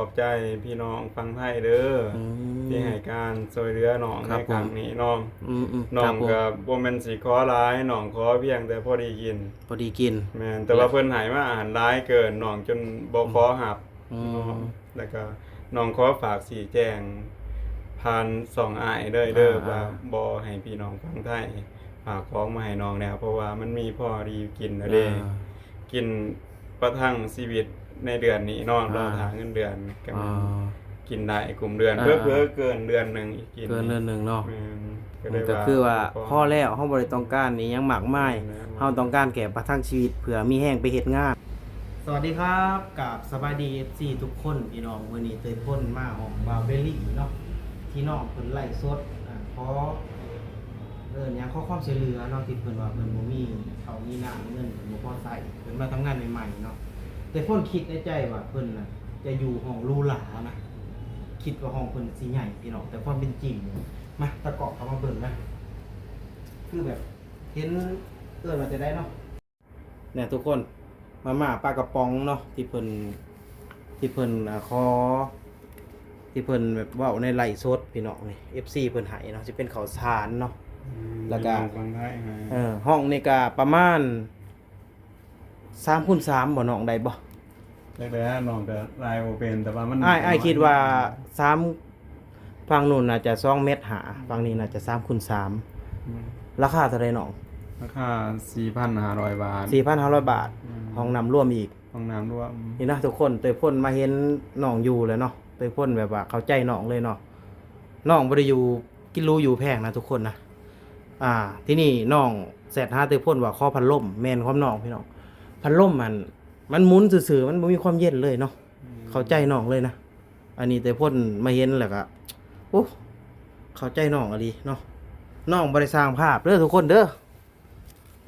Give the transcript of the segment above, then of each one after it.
ຂອບໃຈພີ່ນ້ອງຝັ່ງໄທເດີ ອືມ ທີ່ໃຫ້ການຊ່ວຍເຫຼືອນ້ອງ ໃນຄັ້ງນີ້ເນາະ. ອືມໆ ນ້ອງກໍບໍ່ແມ່ນຊິຂໍຫຼາຍ ນ້ອງຂໍພຽງແຕ່ພໍໄດ້ກິນ ພໍໄດ້ກິນ. ແມ່ນ ແຕ່ວ່າເພິ່ນໃຫ້ມາຫັ້ນຫຼາຍເກີນ ນ້ອງຈົນບໍ່ຂໍຮັບເນາະ. ແລ້ວກໍນ້ອງຂໍຝາກຊີ້ແຈງຜ່ານຊ່ອງອ້າຍເລີຍເດີ ວ່າບໍ່ໃຫ້ພີ່ນ້ອງຝັ່ງໄທຝາກຂອງມາໃຫ້ນ້ອງແລ້ວ ເພາະວ່າມັນມີພໍດີກິນແລ້ວເດ້. ກິນປະທັງຊີວິດໃນເດືອນນີ້ເນາະ ລໍຖ້າເງິນເດືອນ ກໍແມ່ນກິນໄດ້ກຸ້ມເດືອນ ເຜີເກີນເດືອນໜຶ່ງອີກ ກິນເກີນເດືອນໜຶ່ງເນາະ. ແມ່ນ ກໍຄືວ່າພໍແລ້ວ ເຮົາບໍ່ໄດ້ຕ້ອງການອີ່ຫຍັງມາກມາຍ ເຮົາຕ້ອງການແຄ່ປະທັງຊີວິດ ເພື່ອມີແຮງໄປເຮັດງານ. ສະຫວັດດີຄັບ ກາບສະບາຍດີ ເອັຟຊີ ທຸກຄົນ ພີ່ນ້ອງ. ມື້ນີ້ເຕີຍພົນມາຫ້ອງບ່າວເບລລີເນາະ ທີ່ນ້ອງເພິ່ນໄລຟ໌ສົດ ອາ ຂໍ ເອີ້ນຫຍັງ ຂໍຄວາມຊ່ວຍເຫຼືອເນາະ ທີ່ເພິ່ນວ່າເພິ່ນບໍ່ມີເຂົ້າມີນ້ຳ ເງິນເພິ່ນບໍ່ພໍໃຊ້ ເພິ່ນມາທຳງານໃໝ່ໆເນາະ. ແຕ່ເພິ່ນຄິດໃນໃຈວ່າເພິ່ນນະຈະຢູ່ຫ້ອງຫຼູຫຼານະ ຄິດວ່າຫ້ອງເພິ່ນຊິໃຫຍ່ພີ່ນ້ອງ ແຕ່ຄວາມເປັນຈິງ ມາ ຕາກ້ອງເຂົ້າມາເບິ່ງນະ ຄືແບບເຫັນ ເອີ້ນວ່າຈັ່ງໃດເນາະ. ແນ່ທຸກຄົນ ມາມ່າປາກະປ໋ອງເນາະ ທີ່ເພິ່ນ ທີ່ເພິ່ນ ອາ ຂໍ ທີ່ເພິ່ນແບບເວົ້າໃນໄລຟ໌ສົດພີ່ນ້ອງ ນີ້ ເອັຟຊີ ເພິ່ນໃຫ້ເນາະ ຊິເປັນເຂົ້າສານເນາະ. ອືມ ແລ້ວກະ ພີ່ນ້ອງຝັ່ງໄທໃຫ້ ເອີ ຫ້ອງນີ້ກະປະມານສາມຄູນສາມບໍ່ນ້ອງ ໄດ້ບໍ່? ຈັກແລ້ວ ນ້ອງກໍລາຍບໍ່ເປັນ ແຕ່ວ່າມັນ ອ້າຍ ອ້າຍຄິດວ່າສາມ ຝັ່ງນັ້ນໜ້າຈະສອງແມັດຫ້າ ຝັ່ງນີ້ໜ້າຈະສາມຄູນສາມ. ແມ່ນ ລາຄາເທົ່າໃດນ້ອງ? ລາຄາສີ່ພັນຫ້າຮ້ອຍບາດ. ສີ່ພັນຫ້າຮ້ອຍບາດ. ແມ່ນ ຫ້ອງນ້ຳລວມອີກ ຫ້ອງນ້ຳລວມ. ນີ້ນະທຸກຄົນ ເຕີຍພົນມາເຫັນນ້ອງຢູ່ແລ້ວເນາະ ເຕີຍພົນແບບວ່າເຂົ້າໃຈນ້ອງເລີຍເນາະ. ນ້ອງບໍ່ໄດ້ຢູ່ກິນຫຼູຢູ່ແພງນະທຸກຄົນນະ. ອ່າ ທີນີ້ນ້ອງແຊັດຫາເຕີຍພົນວ່າຂໍພັດລົມ ແມ່ນຄວາມນ້ອງພີ່ນ້ອງ ພັດລົມຫັ້ນມັນໝູນຊື່ໆ ມັນບໍ່ມີຄວາມເຢັນເລີຍເນາະ. ອືມ ເຂົ້າໃຈນ້ອງເລີຍນະ. ອັນນີ້ເຕີຍພົນມາເຫັນແລ້ວກະ ໂອ້ ເຂົ້າໃຈນ້ອງອີ່ຫຼີເນາະ. ນ້ອງບໍ່ໄດ້ສ້າງພາບເດີທຸກຄົນເດີ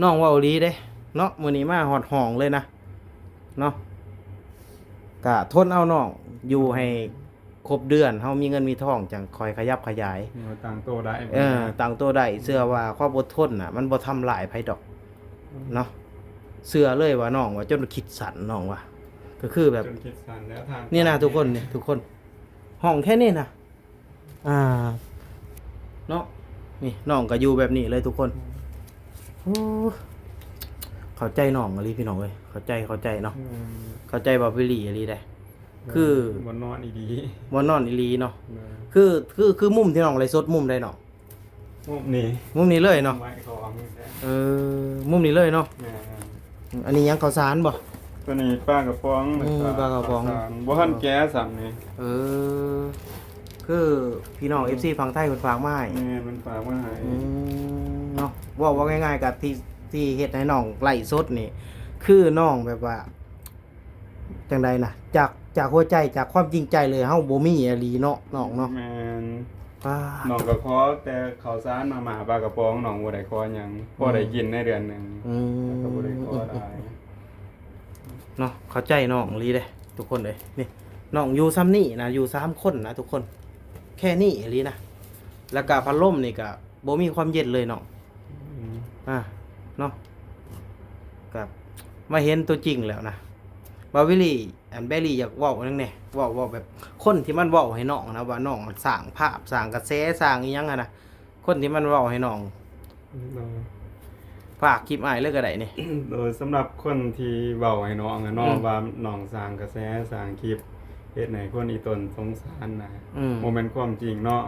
ນ້ອງເວົ້າອີ່ຫຼີເດ້ເນາະ. ມື້ນີ້ມາຮອດຫ້ອງເລີຍນະເນາະ ກະທົນເອົານ້ອງຢູ່ໃຫ້ຄົບເດືອນ ເຮົາມີເງິນມີທອງຈັ່ງຄ່ອຍຂະຫຍັບຂະຫຍາຍ ເອີ ຕັ້ງໂຕໄດ້. ເອີ ຕັ້ງໂຕໄດ້ ເຊື່ອວ່າຄວາມອົດທົນນະ ມັນບໍ່ທຳລາຍໃຜດອກເນາະ. ເຊື່ອເລີຍວ່ານ້ອງວ່າຈົນຄິດສັ້ນ ນ້ອງວ່າ ກໍຄືແບບ ຈົນຄິດສັ້ນແລ້ວ ທາງ ນີ້ນະທຸກຄົນ ນີ້ທຸກຄົນ ຫ້ອງແຄ່ນີ້ນະ ອ່າ ເນາະ. ນີ້ນ້ອງກໍຢູ່ແບບນີ້ເລີຍທຸກຄົນ. ໂອ້ ເຂົ້າໃຈນ້ອງອີ່ຫຼີພີ່ນ້ອງເອີຍ ເຂົ້າໃຈ ເຂົ້າໃຈເນາະ. ອືມ ເຂົ້າໃຈບ່າວເບລລີອີ່ຫຼີເດ້. ຄື ບ່ອນນອນອີ່ຫຼີ ບ່ອນນອນອີ່ຫຼີເນາະ. ແມ່ນ ຄື ຄື ຄືມຸມທີ່ນ້ອງໄລຟ໌ສົດ ມຸມໃດນ້ອງ? ມຸມນີ້ ມຸມນີ້ເລີຍເນາະ. ເອີ ມຸມນີ້ເລີຍເນາະ. ແມ່ນ ອັນນີ້ຫຍັງ ເຂົ້າສານບໍ່? ຕົວນີ້ປາກະປ໋ອງ. ອືມ ແລ້ວກໍປາກະປ໋ອງ ເຂົ້າສານ ບໍ່ທັນແກະຊ້ຳນີ້. ເອີ ຄືພີ່ນ້ອງ ອືມ ເອັຟຊີຝັ່ງໄທເພິ່ນຝາກມາໃຫ້. ແມ່ນ ເພິ່ນຝາກມາໃຫ້. ອືມ ເນາະ ເວົ້າ ເວົ້າງ່າຍໆ ກັບທີ່ ທີ່ເຮັດໃຫ້ນ້ອງໄລຟ໌ສົດນີ້ ຄືນ້ອງແບບວ່າ ຈັ່ງໃດນະ ຈາກ ຈາກຫົວໃຈ ຈາກຄວາມຈິງໃຈເລີຍ ເຮົາບໍ່ມີອີ່ຫຼີເນາະນ້ອງເນາະ. ແມ່ນ ອ່າ ນ້ອງກໍຂໍແຕ່ເຂົ້າສານມາມ່າປາກະປ໋ອງ ນ້ອງບໍ່ໄດ້ຂໍຫຍັງ ພໍໄດ້ກິນໃນເດືອນໜຶ່ງ. ອືມ ແລ້ວກໍບໍ່ໄດ້ຂໍຫຼາຍເນາະ. ເຂົ້າໃຈນ້ອງອີ່ຫຼີເດ້ທຸກຄົນເອີຍ. ນີ້ ນ້ອງຢູ່ຊ່ຳນີ້ນະ ຢູ່ສາມຄົນນະທຸກຄົນ ແຄ່ນີ້ອີ່ຫຼີນະ. ແລ້ວກະພັດລົມນີ້ກະ ບໍ່ມີຄວາມເຢັນເລີຍນ້ອງ. ອືມ ອ່າ ເນາະ ກໍມາເຫັນຕົວຈິງແລ້ວນະ. ບ່າວເບລລີ ອັນເບລລີຢາກເວົ້າຫຍັງແດ່? ເວົ້າ ເວົ້າແບບຄົນທີ່ມັນເວົ້າໃຫ້ນ້ອງນະ ວ່ານ້ອງສ້າງພາບ ສ້າງກະແສ ສ້າງອີ່ຫຍັງຫັ້ນນະ. ຄົນທີ່ມັນເວົ້າໃຫ້ນ້ອງ ໂດຍ ຝາກຄລິບອ້າຍເລີຍກໍໄດ້ນີ້. ໂດຍ ສຳລັບຄົນທີ່ເວົ້າໃຫ້ນ້ອງນະເນາະ ອືມ ວ່ານ້ອງສ້າງກະແສ ສ້າງຄລິບ ເຮັດໃຫ້ຄົນອີ່ຕົນສົງສານນະ ອືມ ບໍ່ແມ່ນຄວາມຈິງເນາະ.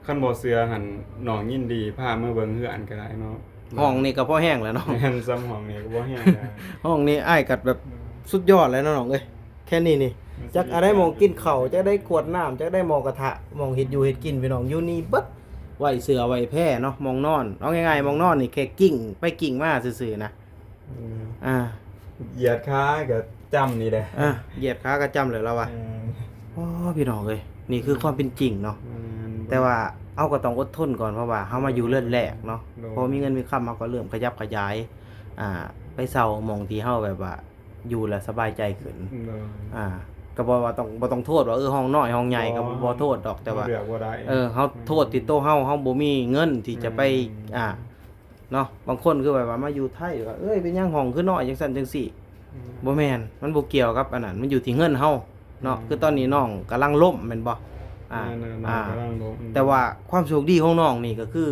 ຄັນບໍ່ເຊື່ອຫັ້ນ ນ້ອງຍິນດີພາມາເບິ່ງເຮືອນກໍໄດ້ເນາະ. ຫ້ອງນີ້ກໍພໍແຮງແລ້ວເນາະ. ແມ່ນ ສ່ຳຫ້ອງນີ້ກໍພໍແຮງແລ້ວ. ຫ້ອງນີ້ອ້າຍກໍແບບ ອືມ ສຸດຍອດແລ້ວເນາະນ້ອງເອີຍ. ແຄ່ນີ້ນີ້ ມັນຊິ ຈັກອັນໃດ ໝ່ອງກິນເຂົ້າ ຈັກໄດ້ກວດນ້ຳ ຈັກໄດ້ໝໍ້ກະທະ ໝ່ອງເຮັດຢູ່ເຮັດກິນ ພີ່ນ້ອງ ຢູ່ນີ້ເບິດ. ໄວ້ເສື່ອໄວ້ແພເນາະ ໝ່ອງນອນ ເອົາງ່າຍໆ ໝ່ອງນອນນີ້ແຄ່ກິ້ງໄປກິ້ງມາຊື່ໆນະ. ອືມ ອ່າ ຢຽດຂາກໍຈ້ຳນີ້ແຫຼະ. ອ່າ ຢຽດຂາກໍຈ້ຳແຫຼະລາວວ່າ. ອືມ ໂອ້ ພີ່ນ້ອງເອີຍ ນີ້ຄືຄວາມເປັນຈິງເນາະ. ແມ່ນ ແຕ່ວ່າເຮົາກໍຕ້ອງອົດທົນກ່ອນ ເພາະວ່າເຮົາມາຢູ່ເຮືອນແລກເນາະ. ໂດຍ ພໍມີເງິນມີຄຳ ເຮົາກໍເລີ່ມຂະຫຍັບຂະຫຍາຍ ອ່າ ໄປເຊົ່າໝ່ອງທີ່ເຮົາແບບວ່າ ຢູ່ແລ້ວສະບາຍໃຈຂຶ້ນ. ໂດຍ ອ່າ ກໍບໍ່ວ່າຕ້ອງ ບໍ່ຕ້ອງໂທດວ່າ ເອີ ຫ້ອງນ້ອຍຫ້ອງໃຫຍ່ ບໍ່ ກໍບໍ່ ບໍ່ໂທດດອກ ແຕ່ວ່າ ເຮົາເລືອກບໍ່ໄດ້. ເອີ ເຮົາ ແມ່ນ ໂທດທີ່ໂຕເຮົາ ເຮົາບໍ່ມີເງິນທີ່ຈະໄປ ແມ່ນ ອ່າ ເນາະ. ບາງຄົນຄືແບບວ່າມາຢູ່ໄທ ວ່າ ເອີຍ ເປັນຫຍັງຫ້ອງຄືນ້ອຍ ຈັ່ງຊັ້ນຈັ່ງຊີ້. ອືມ ບໍ່ແມ່ນ ມັນບໍ່ກ່ຽວກັບອັນນັ້ນ ມັນຢູ່ທີ່ເງິນເຮົາ. ເນາະ ອືມ ຄືຕອນນີ້ນ້ອງກຳລັງລົ້ມແມ່ນບໍ່? ອ່າ ແມ່ນໆ ນ້ອງ ອ່າ ກຳລັງລົ້ມ ແຕ່ວ່າຄວາມໂຊກດີຂອງນ້ອງນີ້ກໍຄື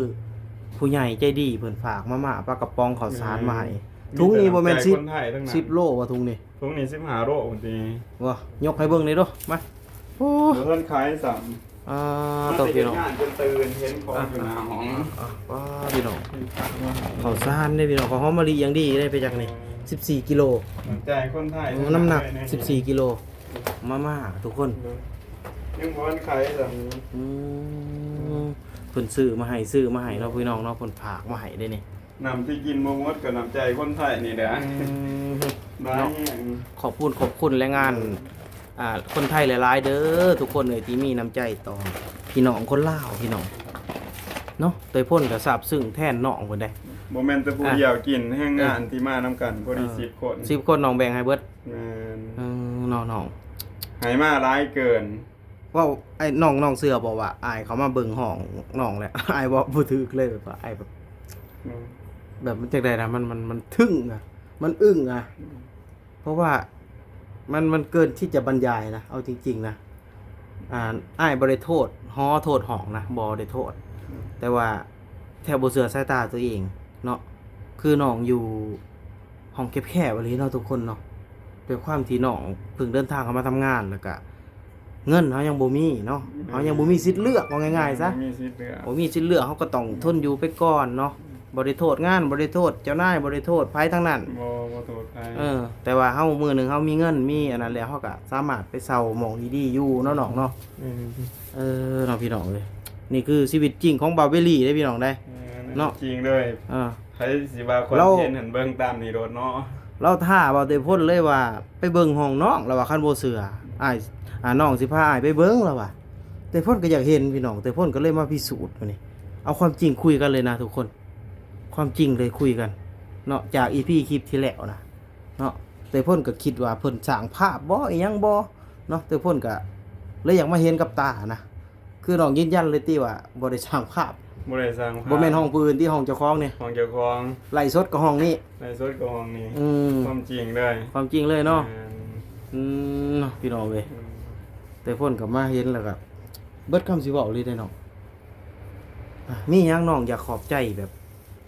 ຜູ້ໃຫຍ່ໃຈດີເພິ່ນຝາກມາມ່າ ປາກະປ໋ອງ ເຂົ້າສານມາໃຫ້ ແມ່ນ ທຸງນີ້ບໍ່ແມ່ນ ມີແຕ່ນ້ຳໃຈຄົນໄທທັງນັ້ນ ສິບ ສິບໂລບໍ່ ທຸງນີ້? ທຸງນີ້ສິບຫ້າໂລພຸ້ນຕິ ບໍ່ ຍົກໃຫ້ເບິ່ງແດ່ເດີ້ ມາ ໂອ້ ບໍ່ທັນຂາຍຊ້ຳ ອ່າ ມາແຕ່ເຮັດງານຈົນຕື່ນ ເຫັນຂອງຢູ່ໜ້າຫ້ອງ ອ່າ ອ່າ ອ່າ ພີ່ນ້ອງ ເຂົ້າສານເດ້ພີ່ນ້ອງ ເຂົ້າຫອມມະລິຢ່າງດີເດ້ ໄປຈັກນີ້ ສິບສີ່ກິໂລ ນ້ຳໃຈຄົນໄທ ໂອ້ ນ້ຳໜັກ ທັງນັ້ນເລີຍ ສິບສີ່ກິໂລ ມາມ່າທຸກຄົນ ຍັງບໍ່ທັນຂາຍຊ້ຳ ອືມ ເພິ່ນຊື້ມາໃຫ້ ຊື້ມາໃຫ້ເນາະ ພີ່ນ້ອງເນາະ ເພິ່ນຝາກມາໃຫ້ເດ້ນີ້ ນ້ຳທີ່ກິນບໍ່ໝົດກໍນ້ຳໃຈຄົນໄທນີ້ແຫຼະ ອືມ ຫຼາຍແຮງ ເນາະ ຂອບຄຸນ ຂອບຄຸນແຮງງານ ອ່າ ຄົນໄທຫຼາຍໆເດີ ທຸກຄົນເອີຍ ທີ່ມີນ້ຳໃຈຕໍ່ພີ່ນ້ອງຄົນລາວ ພີ່ນ້ອງເນາະ ໂດຍພົ້ນກໍຊາບຊຶ້ງແທນນ້ອງເພິ່ນເດ້ ບໍ່ແມ່ນແຕ່ຜູ້ດຽວກິນ ແຮງງານທີ່ມານຳກັນພໍດີ ເອີ ສິບຄົນ ສິບຄົນ ນ້ອງແບ່ງໃຫ້ເບິດ ແມ່ນ ເອີ ນ້ອງໆ ໃຫ້ມາຫຼາຍເກີນ ເວົ້າ ອ້າຍ ນ້ອງ ນ້ອງເຊື່ອບໍ່ວ່າອ້າຍເຂົ້າມາເບິ່ງຫ້ອງນ້ອງແລ້ວ ອ້າຍເວົ້າບໍ່ຖືກເລີຍ ແບບວ່າອ້າຍແບບ ອືມ ແບບມັນຈັ່ງໃດນະ ມັນ ມັນ ມັນທຶ້ງອະ ມັນອຶ້ງອະ ອືມ ເພາະວ່າມັນ ມັນເກີນທີ່ຈະບັນຍາຍນະ ເອົາຈິງໆນະ ອ່າ ອ້າຍບໍ່ໄດ້ໂທດຫໍໂທດຫ້ອງນະ ບໍ່ໄດ້ໂທດ ອືມ ແຕ່ວ່າແທບບໍ່ເຊື່ອສາຍຕາຕົວເອງເນາະ ຄືນ້ອງຢູ່ຫ້ອງແຄບໆອີ່ຫຼີເນາະ ທຸກຄົນເນາະ ດ້ວຍຄວາມທີ່ນ້ອງເພິ່ງເດີນທາງເຂົ້າມາທຳງານ ແລ້ວກະ ເງິນເຮົາຍັງບໍ່ມີເນາະ ອືມ ເຮົາຍັງບໍ່ມີສິດເລືອກ ເວົ້າງ່າຍໆຊະ ຍັງບໍ່ມີສິດເລືອກ ບໍ່ມີສິດເລືອກ ເຮົາກໍຕ້ອງ ອືມ ທົນຢູ່ໄປກ່ອນເນາະ ອືມ ບໍ່ໄດ້ໂທດງານ ບໍ່ໄດ້ໂທດເຈົ້ານາຍ ບໍ່ໄດ້ໂທດໃຜທັງນັ້ນ ບໍ່ ບໍ່ໂທດໃຜ ເອີ ແຕ່ວ່າເຮົາມື້ໜຶ່ງເຮົາມີເງິນ ມີອັນນັ້ນແລ້ວ ເຮົາກໍສາມາດໄປເຊົ່າໝ່ອງດີໆຢູ່ເນາະ ອືມ ນ້ອງເນາະ ອືມ ເອີ ເນາະ ພີ່ນ້ອງເອີຍ ນີ້ຄືຊີວິດຈິງຂອງບ່າວເວລີເດ້ ພີ່ນ້ອງເດ້ ແມ່ນ ເນາະ ຈິງເລີຍ ເອີ ໃຜຊິວ່າຄອນເທັນຫັ້ນ ເບິ່ງຕາມນີ້ໂລດເນາະ ລາວທ້າບ່າວເຕພົ້ນເລີຍວ່າ ໄປເບິ່ງຫ້ອງນ້ອງ ລາວວ່າ ຄັນບໍ່ເຊື່ອ ອ້າຍ ອ່າ ນ້ອງຊິພາອ້າຍໄປເບິ່ງ ລາວວ່າ ເຕພົ້ນກໍຢາກເຫັນພີ່ນ້ອງ ເຕພົ້ນກໍເລີຍມາພິສູດມື້ນີ້ ເອົາຄວາມຈິງຄຸຍກັນເລີຍນະທຸກຄົນ ຄວາມຈິງເລີຍຄຸຍກັນເນາະ ຈາກອີພີຄລິບທີ່ແລ້ວນະເນາະ ເຕພົ້ນກໍຄິດວ່າເພິ່ນສ້າງພາບບໍ່ ອີ່ຫຍັງບໍ່ເນາະ ເຕພົ້ນກໍເລີຍຢາກມາເຫັນກັບຕານະ ຄືນ້ອງຢືນຢັນເລີຍຕິວ່າບໍ່ໄດ້ສ້າງພາບ ບໍ່ໄດ້ສ້າງພາບ ບໍ່ແມ່ນຫ້ອງຜູ້ອື່ນຕິ ຫ້ອງເຈົ້າຂອງນີ້ ຫ້ອງເຈົ້າຂອງ ໄລຟ໌ສົດກໍຫ້ອງນີ້ ໄລຟ໌ສົດກໍຫ້ອງນີ້ ອືມ ຄວາມຈິງເລີຍ ຄວາມຈິງເລີຍເນາະ ແມ່ນ ອືມ ເນາະ ພີ່ນ້ອງເອີຍ ອືມ ແຕ່ເພິ່ນກໍມາເຫັນແລ້ວກໍເບິດຄຳຊິເວົ້າເລີຍເດ້ນ້ອງ ອ່ະ ມີຫຍັງນ້ອງຢາກຂອບໃຈແບບ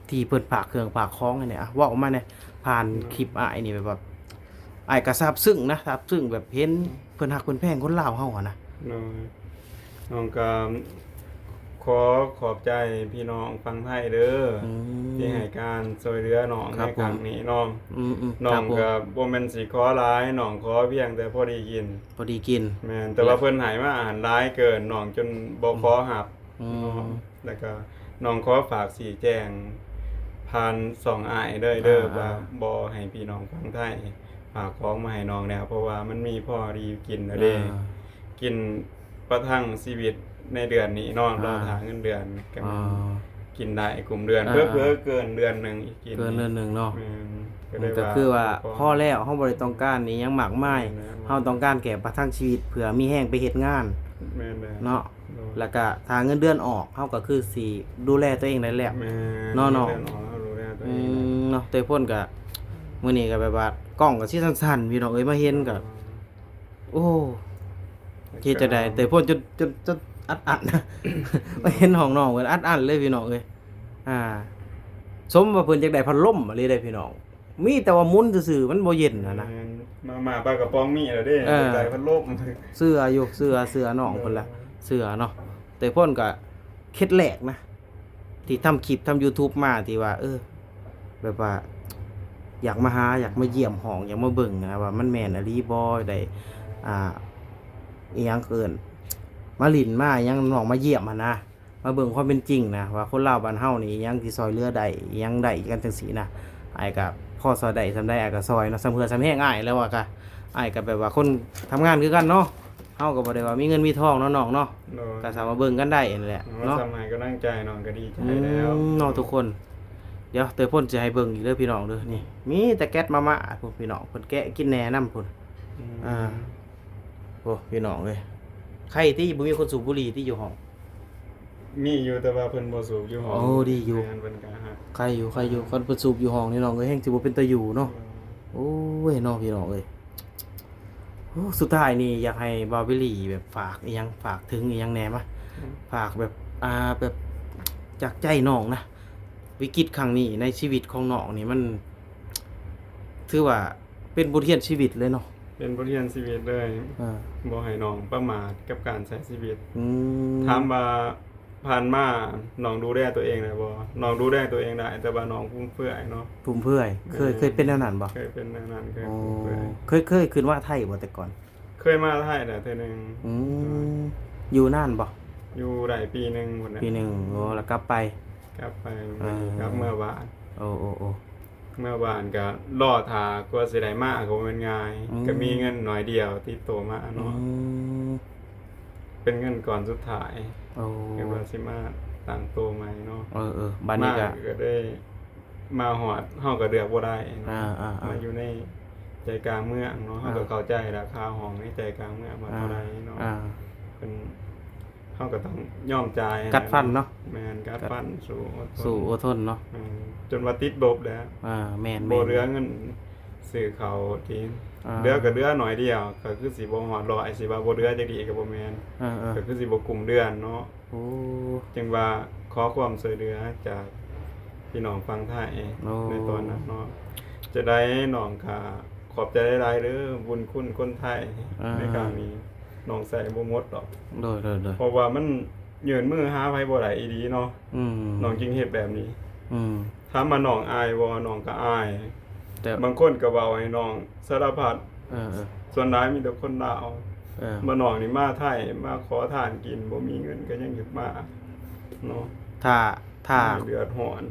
ທີ່ເພິ່ນຝາກເຄື່ອງຝາກຂອງໃຫ້ແດ່ ອ່ະ ເວົ້າອອກມາແດ່ ຜ່ານຄລິບອ້າຍນີ້ ແບບວ່າ ອ້າຍກໍຊາບຊຶ້ງນະ ຊາບຊຶ້ງແບບເຫັນເພິ່ນຮັກເພິ່ນແພງຄົນລາວເຮົາຫັ້ນນະ ໂດຍ ນ້ອງກໍຂໍຂອບໃຈພີ່ນ້ອງຝັ່ງໄທເດີ ອືມ ທີ່ໃຫ້ການຊ່ວຍເຫຼືອນ້ອງໃນຄັ້ງນີ້ເນາະ ອືມໆ ນ້ອງກໍບໍ່ແມ່ນຊິຂໍຫຼາຍ ນ້ອງຂໍພຽງແຕ່ພໍດີກິນ ພໍດີກິນ ແມ່ນ ແຕ່ວ່າເພິ່ນໃຫ້ມາຫັ້ນຫຼາຍເກີນ ນ້ອງຈົນບໍ່ຂໍຮັບ ອືມ ເນາະ ແລ້ວກໍນ້ອງຂໍຝາກຊີ້ແຈງຜ່ານຊ່ອງອ້າຍເດີ ເດີ ອ່າ ວ່າ ອ່າ ບໍ່ໃຫ້ພີ່ນ້ອງຝັ່ງໄທຝາກຂອງມາໃຫ້ນ້ອງແລ້ວ ເພາະວ່າມັນມີພໍດີກິນແລ້ວເດ້ ອ່າ ກິນປະທັງຊີວິດໃນເດືອນນີ້ເນາະ ອ່າ ລໍຖ້າເງິນເດືອນ ກໍ ອ່າ ກິນໄດ້ກຸ້ມເດືອນ ອ່າ ເຜີໆເກີນເດືອນໜຶ່ງອີກ ກິນ ເກີນເດືອນໜຶ່ງເນາະ ແມ່ນ ກໍເລີຍວ່າ ກໍຄືວ່າພໍແລ້ວ ເຮົາບໍ່ໄດ້ຕ້ອງການອີ່ຫຍັງມາກມາຍ ແມ່ນແລ້ວ ເຮົາຕ້ອງການແຄ່ປະທັງຊີວິດ ເພື່ອມີແຮງໄປເຮັດງານ ແມ່ນແລ້ວ ເນາະ ໂດຍ ແລ້ວກະຖ້າເງິນເດືອນອອກ ເຮົາກໍຄືຊິດູແລຕົວເອງໄດ້ແລ້ວ ແມ່ນ ເນາະນ້ອງ ເງິນເດືອນອອກ ເຮົາດູແລຕົວເອງ ອືມ ເນາະ ເຕພົ້ນກະ ມື້ນີ້ກະແບບວ່າກ້ອງກະຊິສັ່ນໆ ພີ່ນ້ອງເອີຍ ມາເຫັນກະ ອໍ ໂອ້ ເຮັດຈັ່ງໃດ ເຕພົ້ນຈົນ ຈົນ ຈົນອັດອັ້ນ ມາເຫັນຫ້ອອງນ້ອງເພິ່ນອັດອັ້ນເລີຍ ພີ່ນ້ອງເອີຍ ອ່າ ສົມວ່າເພິ່ນຢາກໄດ້ພັດລົມອີ່ຫຼີເດ້ ພີ່ນ້ອງ. ມີແຕ່ວ່າໝຸນຊື່ໆ ມັນບໍ່ເຢັນຫັ້ນນະ ແມ່ນ ມາ ມາປາກະປ໋ອງມີແລ້ວເດ້ ເອີ ຢາກໄດ້ພັດລົມ ເຊື່ອຢູ່ ເຊື່ອ ເຊື່ອນ້ອງເພິ່ນລະ ເອີ ເຊື່ອເນາະ ແຕ່ເພິ່ນກະເຄັດແລກນະ ທີ່ທຳຄລິບທຳຢູທູບມາ ທີ່ວ່າ ເອີ ແບບວ່າ ຢາກມາຫາ ຢາກມາຢ້ຽມຫ້ອງ ຢາກມາເບິ່ງນະ ວ່າມັນແມ່ນອີ່ຫຼີບໍ່ ໄດ້ ອ່າ ອີ່ຫຍັງເອີ້ນ ມາຫຼິ້ນມາຫຍັງ ນ້ອງມາຢ້ຽມຫັ້ນນະ ມາເບິ່ງຄວາມເປັນຈິງນະ ວ່າຄົນລາວບ້ານເຮົານີ້ ອີ່ຫຍັງທີ່ຊ່ອຍເຫຼືອໄດ້ ອີ່ຫຍັງໄດ້ກັນຈັ່ງຊີ້ນະ ອ້າຍກະພໍຊ່ອຍໄດ້ສ່ຳໃດ ອ້າຍກະຊ່ອຍເນາະ ສ່ຳເຫື່ອສ່ຳແຮງອ້າຍ ແລ້ວວ່າກະ ອ້າຍກະແບບວ່າຄົນທຳງານຄືກັນເນາະ ເຮົາກະບໍ່ໄດ້ວ່າມີເງິນມີທອງເນາະນ້ອງເນາະ ໂດຍ ກະສາມາດເບິ່ງກັນໄດ້ຫັ້ນແຫຼະເນາະ ມາສ່ຳໃຫ້ກຳລັງໃຈນ້ອງກະດີໃຈແລ້ວ ອືມ ເນາະ ທຸກຄົນ ດຽວເຕີພົ້ນຊິໃຫ້ເບິ່ງອີກເດີພີ່ນ້ອງເດີ ນີ້ ມີແຕ່ແກັດມາມ່າພຸ້ນ ພີ່ນ້ອງ ເພິ່ນແກະກິນແດ່ນຳພຸ້ນ ອືມ ອ່າ ໂອ້ ພີ່ນ້ອງເອີຍ ໄຄຕິ ບໍ່ມີຄົນສູບບຸຫຼີຕິຢູ່ຫ້ອງ ມີຢູ່ ແຕ່ວ່າເພິ່ນບໍ່ສູບຢູ່ຫ້ອງ ໂອ້ ດີຢູ່ ແມ່ນ ເພິ່ນກະຮັກ ໄຄຢູ່ ໄຄຢູ່ ຄັນເພິ່ນສູບຢູ່ຫ້ອງນີ້ນ້ອງເອີຍ ແຮ່ງຊິບໍ່ເປັນຕາຢູ່ເນາະ ໂອ້ຍ ເນາະ ພີ່ນ້ອງເອີຍ ໂອ້ ສຸດທ້າຍນີ້ຢາກໃຫ້ບ່າວວິລີແບບຝາກອີ່ຫຍັງ ຝາກເຖິງອີ່ຫຍັງແດ່ມາ ອືມ ຝາກແບບ ອ່າ ແບບຈາກໃຈນ້ອງນະ ວິກິດຄັ້ງນີ້ໃນຊີວິດຂອງນ້ອງນີ້ ມັນຖືວ່າເປັນບົດຮຽນຊີວິດເລີຍເນາະ. ເປັນບົດຮຽນຊີວິດເລີຍ ເອີ ບໍ່ໃຫ້ນ້ອງປະໝາດກັບການໃຊ້ຊີວິດ. ອືມ ຖາມວ່າ ຜ່ານມານ້ອງດູແລຕົວເອງໄດ້ບໍ່? ນ້ອງດູແລຕົວເອງໄດ້ ແຕ່ວ່ານ້ອງຟຸມເຟືອຍເນາະ. ຟຸມເຟືອຍ ເຄີຍ ເອີ ເຄີຍເປັນແນວນັ້ນບໍ່? ເຄີຍເປັນແນວນັ້ນ ເຄີຍ ໂອ້ ຟຸມເຟືອຍ. ເຄີຍ ເຄີຍຂຶ້ນມາໄທບໍ່ແຕ່ກ່ອນ? ເຄີຍມາໄທແລ້ວເທື່ອໜຶ່ງ. ອືມ ຢູ່ນານບໍ່? ຢູ່ໄດ້ປີໜຶ່ງພຸ້ນແຫຼະ. ປີໜຶ່ງ ໂອ້ ແລ້ວກັບໄປ? ກັບໄປ ເອີ ກັບເມືອບ້ານ. ໂອ້ ໂອ້ ໂອ້ ເມືອບ້ານກະລໍຖ້າ ກວ່າຊິໄດ້ມາກະບໍ່ແມ່ນງ່າຍ. ອືມ ກະມີເງິນໜ້ອຍດຽວຕິດໂຕມາເນາະ. ອືມ ເປັນເງິນກ້ອນສຸດທ້າຍ. ໂອ້ ຄິດວ່າຊິມາຕັ້ງໂຕໃໝ່ເນາະ. ເອີໆ ບາດນີ້ກະ ມາກະໄດ້ມາຮອດ ເຮົາກະເລືອກບໍ່ໄດ້ເນາະ. ອ່າໆໆ ມາຢູ່ໃນໃຈກາງເມືອງເນາະ ເຮົາກະ ອ່າ ເຂົ້າໃຈລາຄາຫ້ອງໃນໃຈກາງເມືອງວ່າເທົ່າໃດເນາະ. ອ່າ ເພິ່ນ ເຮົາກໍຕ້ອງຍອມຈ່າຍ ກັດຟັນເນາະ. ແມ່ນ ກັດຟັນ ກັດ ສູ້ ສູ້ ອົດທົນເນາະ. ແມ່ນ ຈົນວ່າຕິດລົບແລ້ວ. ອ່າ ແມ່ນໆ ບໍ່ເຫຼືອເງິນຊື້ເຂົ້າກິນ. ອ່າ ເຫຼືອກໍເຫຼືອໜ້ອຍດຽວ ກໍຄືຊິບໍ່ຮອດຮ້ອຍ ຊິວ່າບໍ່ເຫຼືອຈັກດີກໍບໍ່ແມ່ນ. ເອີໆ ກໍຄືຊິບໍ່ກຸ້ມເດືອນເນາະ. ໂອ້ ຈຶ່ງວ່າຂໍຄວາມຊ່ວຍເຫຼືອຈາກພີ່ນ້ອງຝັ່ງໄທ ໂອ້ ໃນຕອນນັ້ນເນາະ. ຈະໄດ້ ນ້ອງກໍຂອບໃຈຫຼາຍໆເດີ ບຸນຄຸນຄົນໄທ ອ່າ ໃນຄັ້ງນີ້ ນ້ອງໃຊ້ບໍ່ໝົດດອກ. ໂດຍໆໆ ເພາະວ່າມັນຍື່ນມືຫາໃຜບໍ່ໄດ້ອີ່ຫຼີເນາະ. ອືມ ນ້ອງຈຶ່ງເຮັດແບບນີ້. ອືມ ຖາມວ່ານ້ອງອາຍບໍ່? ນ້ອງກໍອາຍ ແຕ່ບາງຄົນກໍເວົ້າໃຫ້ນ້ອງສາລະພັດ. ເອີໆ ສ່ວນຫຼາຍມີແຕ່ຄົນລາວ. ເອີ ມານ້ອງນີ້ມາໄທ ມາຂໍທານກິນ ບໍ່ມີເງິນກໍຍັງຢາກມາເນາະ. ຖ້າ ຖ້າເດືອດຮ້ອນ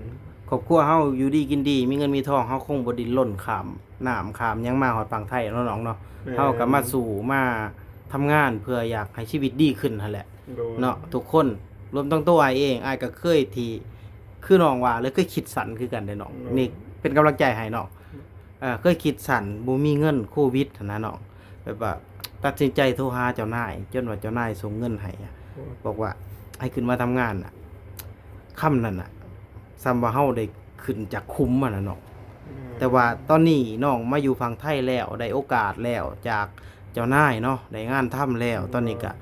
ຄອບຄົວເຮົາຢູ່ດີກິນດີ ມີເງິນມີທອງ ເຮົາຄົງບໍ່ດີ້ນລົນຂ້າມ ນ້ຳຂ້າມຫຍັງມາຮອດຝັ່ງໄທເນາະນ້ອງເນາະ. ແມ່ນ ເຮົາກໍມາສູ້ມາທຳງານເພື່ອຢາກໃຫ້ຊີວິດດີຂຶ້ນຫັ້ນແຫຼະ. ໂດຍ ເນາະ ທຸກຄົນ ລວມທັງຕົວອ້າຍເອງ ອ້າຍກໍເຄີຍທີ່ ຄືນ້ອງວ່າເລີຍ ເຄີຍຄິດສັ້ນຄືກັນເດ້ນ້ອງ. ໂດຍ ນີ້ເປັນກຳລັງໃຈໃຫ້ນ້ອງ. ເອີ ເຄີຍຄິດສັ້ນ ບໍ່ມີເງິນ ໂຄວິດຫັ້ນນະນ້ອງ ແບບວ່າຕັດສິນໃຈໂທຫາເຈົ້ານາຍ ຈົນວ່າເຈົ້ານາຍສົ່ງເງິນໃຫ້ ໂດຍ ບອກວ່າໃຫ້ຂຶ້ນມາທຳງານນະ ຄຳນັ້ນນະ ສ່ຳວ່າເຮົາໄດ້ ຂຶ້ນຈາກຂຸມຫັ້ນນະເນາະ. ແມ່ນ ແຕ່ວ່າຕອນນີ້ນ້ອງມາຢູ່ຝັ່ງໄທແລ້ວ ໄດ້ໂອກາດແລ້ວຈາກເຈົ້ານາຍເນາະ ໄດ້ງານທຳແລ້ວ. ໂດຍ ຕອນນີ້ກະ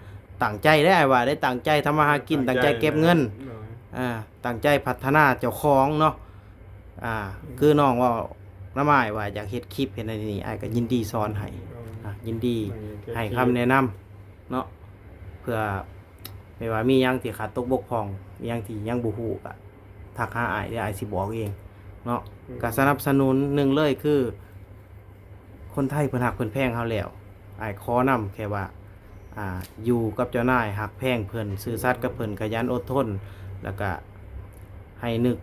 ຕັ້ງໃຈເດ້ ອ້າຍວ່າ ໄດ້ຕັ້ງໃຈທຳມາຫາກິນ ຕັ້ງໃຈເກັບເງິນ. ໂດຍ ອ່າ ຕັ້ງໃຈພັດທະນາເຈົ້າຂອງເນາະ. ອ່າ ອືມ ຄືນ້ອງເວົ້ານຳອ້າຍວ່າຢາກເຮັດຄລິບເຮັດນັ້ນເຮັດນີ້ ອ້າຍກະຍິນດີສອນໃຫ້. ໂດຍ ອ່າ ຍິນດີໃຫ້ຄຳແນະນຳເນາະ ເພື່ອ ແມ່ນວ່າມີຫຍັງທີ່ຂາດຕົກບົກຜ່ອງ ອີ່ຫຍັງທີ່ຍັງບໍ່ຮູ້ກະທັກຫາອ້າຍເດີ ອ້າຍຊິບອກເອງເນາະ. ອືມ ກະສະໜັບສະໜູນ ໜຶ່ງເລີຍຄືຄົນໄທເພິ່ນຮັກເພິ່ນແພງເຮົາແລ້ວ ອ້າຍຂໍນຳແຄ່ວ່າ ອ່າ ຢູ່ກັບເຈົ້ານາຍ ຮັກແພງເພິ່ນ ຊື່ສັດກັບເພິ່ນ ຂະຫຍັນອົດທົນ ແລ້ວກະໃຫ້ນຶກ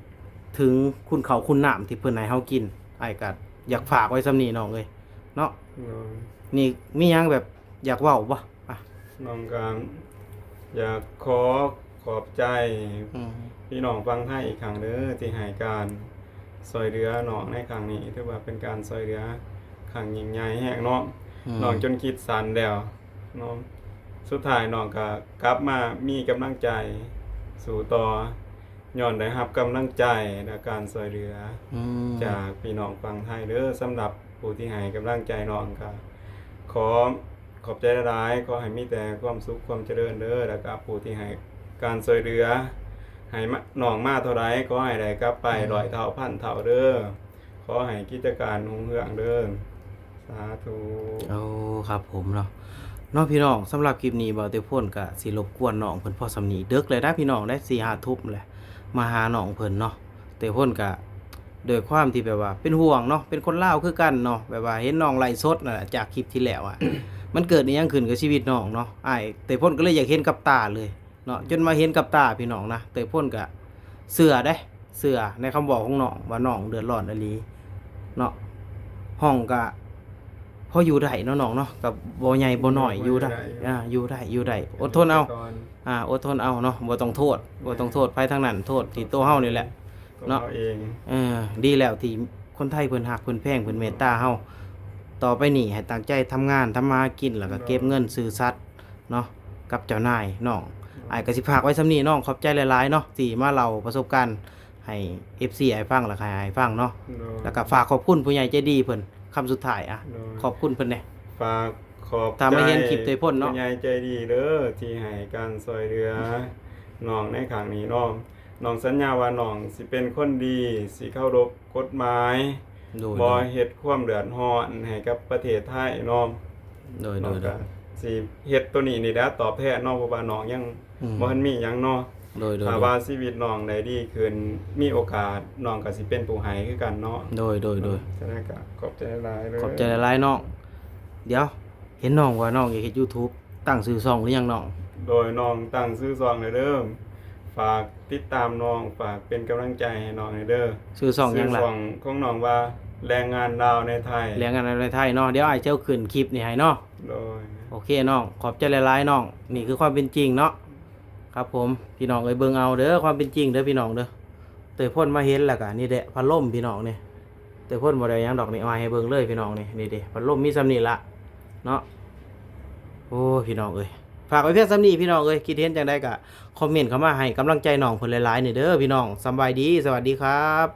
ເຖິງຄຸນເຂົ້າຄຸນນ້ຳທີ່ເພິ່ນໃຫ້ເຮົາກິນ. ອ້າຍກະຢາກຝາກໄວ້ສ່ຳນີ້ນ້ອງເອີຍເນາະ. ໂດຍ ນີ້ມີຫຍັງແບບ ຢາກເວົ້າບໍ່? ອ່ະ ນ້ອງກໍຢາກຂໍຂອບໃຈ ອືມ ພີ່ນ້ອງຝັ່ງໄທອີກຄັ້ງເດີ ທີ່ໃຫ້ການຊ່ວຍເຫຼືອນ້ອງໃນຄັ້ງນີ້ ຖືວ່າເປັນການຊ່ວຍເຫຼືອຄັ້ງຍິ່ງໃຫຍ່ແຮງເນາະ. ອືມ ນ້ອງຈົນຄິດສັ້ນແລ້ວເນາະ ສຸດທ້າຍນ້ອງກໍກັບມາມີກຳລັງໃຈສູ້ຕໍ່ ຍ້ອນໄດ້ຮັບກຳລັງໃຈ ແລະ ການຊ່ວຍເຫຼືອ ອືມ ຈາກພີ່ນ້ອງຝັ່ງໄທເດີ. ສຳລັບຜູ້ທີ່ໃຫ້ກຳລັງໃຈນ້ອງກໍຂໍຂອບໃຈຫຼາຍໆ ຂໍໃຫ້ມີແຕ່ຄວາມສຸກຄວາມຈະເລີນເດີ ແລ້ວກໍຜູ້ທີ່ໃຫ້ການຊ່ວຍເຫຼືອ ໃຫ້ມາ ນ້ອງມາເທົ່າໃດ ຂໍໃຫ້ໄດ້ກັບໄປ ອືມ ຮ້ອຍເທົ່າພັນເທົ່າເດີ. ຂໍໃຫ້ກິດຈະການຮຸ່ງເຮືອງເດີ ສາທຸ. ໂອ້ ຄັບຜົມເນາະ ເນາະພີ່ນ້ອງ. ສຳລັບຄລິບນີ້ ບ່າວເຕໂພນກະຊິລົບກວນນ້ອງເພິ່ນພໍສ່ຳນີ້ ເດິກແລ້ວນະພີ່ນ້ອງເດ້ ສີ່ຫ້າທຸ່ມແລ້ວ ມາຫານ້ອງເພິ່ນເນາະ. ເຕໂພນກະດ້ວຍຄວາມທີ່ແບບວ່າເປັນຫ່ວງເນາະ ເປັນຄົນລາວຄືກັນເນາະ ແບບວ່າເຫັນນ້ອງໄລຟ໌ສົດນັ້ນແຫຼະ ຈາກຄລິບທີ່ແລ້ວອະ ມັນເກີດອີ່ຫຍັງຂຶ້ນກັບຊີວິດນ້ອງເນາະ ອ້າຍເຕໂພນກໍເລີຍຢາກເຫັນກັບຕາເລີຍ ເນາະ ຈົນມາເຫັນກັບຕາພີ່ນ້ອງນະ ເຕີພົ້ນກະເຊື່ອເດ້ ເຊື່ອໃນຄຳເວົ້າຂອງນ້ອງວ່ານ້ອງເດືອດຮ້ອນອີ່ຫຼີເນາະ. ຫ້ອງກະພໍຢູ່ໄດ້ເນາະນ້ອງເນາະ ກະບໍ່ໃຫຍ່ບໍ່ນ້ອຍ ຢູ່ໄດ້ ຢູ່ໄດ້ ອ່າ ຢູ່ໄດ້ ຢູ່ໄດ້ ອົດທົນເອົາ ອ່າ ອົດທົນເອົາເນາະ ບໍ່ຕ້ອງໂທດ ບໍ່ຕ້ອງໂທດໃຜທັງນັ້ນ ໂທດທີ່ໂຕເຮົານີ້ແຫຼະເນາະ. ເອີ ດີແລ້ວທີ່ຄົນໄທເພິ່ນຮັກເພິ່ນແພງເພິ່ນເມດຕາເຮົາ ຕໍ່ໄປນີ້ໃຫ້ຕັ້ງໃຈທຳງານ ທຳມາຫາກິນ ແລ້ວກະເກັບເງິນ ຊື່ສັດ ເນາະ ກັບເຈົ້ານາຍນ້ອງ. ໂດຍ ອ້າຍກະຊິຝາກໄວ້ສ່ຳນີ້ນ້ອງ ຂອບໃຈຫຼາຍໆເນາະ ທີ່ມາເລົ່າປະສົບການໃຫ້ເອັຟຊີອ້າຍຟັງ ແລ້ວກະໃຫ້ອ້າຍຟັງເນາະ. ໂດຍ ແລ້ວກະຝາກຂອບຄຸນຜູ້ໃຫຍ່ໃຈດີເພິ່ນ ຄຳສຸດທ້າຍ ອ່ະ ໂດຍ ຂອບຄຸນເພິ່ນແດ່. ຝາກ ຂອບ ຖ້າມາເຫັນຄລິບເຕຍພົ້ນເນາະ ຜູ້ໃຫຍ່ໃຈດີເດີ ທີ່ໃຫ້ການຊ່ວຍເຫຼືອນ້ອງໃນຄັ້ງນີ້ເນາະ. ນ້ອງສັນຍາວ່ານ້ອງຊິເປັນຄົນດີ ຊິເຄົາລົບກົດໝາຍ ໂດຍ ບໍ່ເຮັດຄວາມເດືອດຮ້ອນໃຫ້ກັບປະເທດໄທເນາະ. ໂດຍ ນ້ອງ ໂດຍ ກໍຊິເຮັດໂຕນີ້ນີ້ແຫຼະຕອບແທນເນາະ ເພາະວ່ານ້ອງຍັງ ອືມ ບໍ່ທັນມີຫຍັງເນາະ. ໂດຍ ໂດຍ ຖ້າວ່າຊີວິດນ້ອງໄດ້ດີຂຶ້ນ ມີໂອກາດ ນ້ອງກໍຊິເປັນຜູ້ໃຫ້ຄືກັນເນາະ. ໂດຍ ໂດຍ ໂດຍ ສະນັ້ນກໍຂອບໃຈຫຼາຍໆເດີ ຂອບໃຈຫຼາຍໆນ້ອງ. ດຽວ ເຫັນນ້ອງວ່ານ້ອງຢາກເຮັດ YouTube ຕັ້ງຊື່ຊ່ອງຫຼືຍັງນ້ອງ? ໂດຍ ນ້ອງຕັ້ງຊື່ຊ່ອງແລ້ວເດີ ຝາກຕິດຕາມນ້ອງ ຝາກເປັນກຳລັງໃຈໃຫ້ນ້ອງແດ່ເດີ. ຊື່ຊ່ອງຫຍັງລະ? ຊື່ຊ່ອງຂອງນ້ອງວ່າ ແຮງງານລາວໃນໄທ ແຮງງານລາວໃນໄທເນາະ. ດຽວອ້າຍຈະເອົາຂຶ້ນຄລິບນີ້ໃຫ້ເນາະ. ໂດຍ ໂອເຄນ້ອງ ຂອບໃຈຫຼາຍໆນ້ອງ. ນີ້ຄືຄວາມເປັນຈິງເນາະ. ຄັບຜົມ ພີ່ນ້ອງເອີຍ ເບິ່ງເອົາເດີ ຄວາມເປັນຈິງເດີພີ່ນ້ອງເດີ. ເຕີຍພົ້ນມາເຫັນແລ້ວກະນີ້ແຫຼະ ພັດລົມພີ່ນ້ອງນີ້ ເຕີຍພົ້ນບໍ່ໄດ້ຫຍັງດອກນີ້ ເອົາໃຫ້ເບິ່ງເລີຍພີ່ນ້ອງນີ້. ນີ້ເດ້ ພັດລົມມີສ່ຳນີ້ລະເນາະ. ໂອ້ຍ ພີ່ນ້ອງເອີຍ ຝາກໄວ້ພຽງສ່ຳນີ້ພີ່ນ້ອງເອີຍ. ຄິດເຫັນຈັ່ງໃດກະຄອມເມັນເຂົ້າມາໃຫ້ກຳລັງໃຈນ້ອງເພິ່ນຫຼາຍໆນີ້ເດີພີ່ນ້ອງ. ສຳບາຍດີ ສະຫວັດດີຄັບ.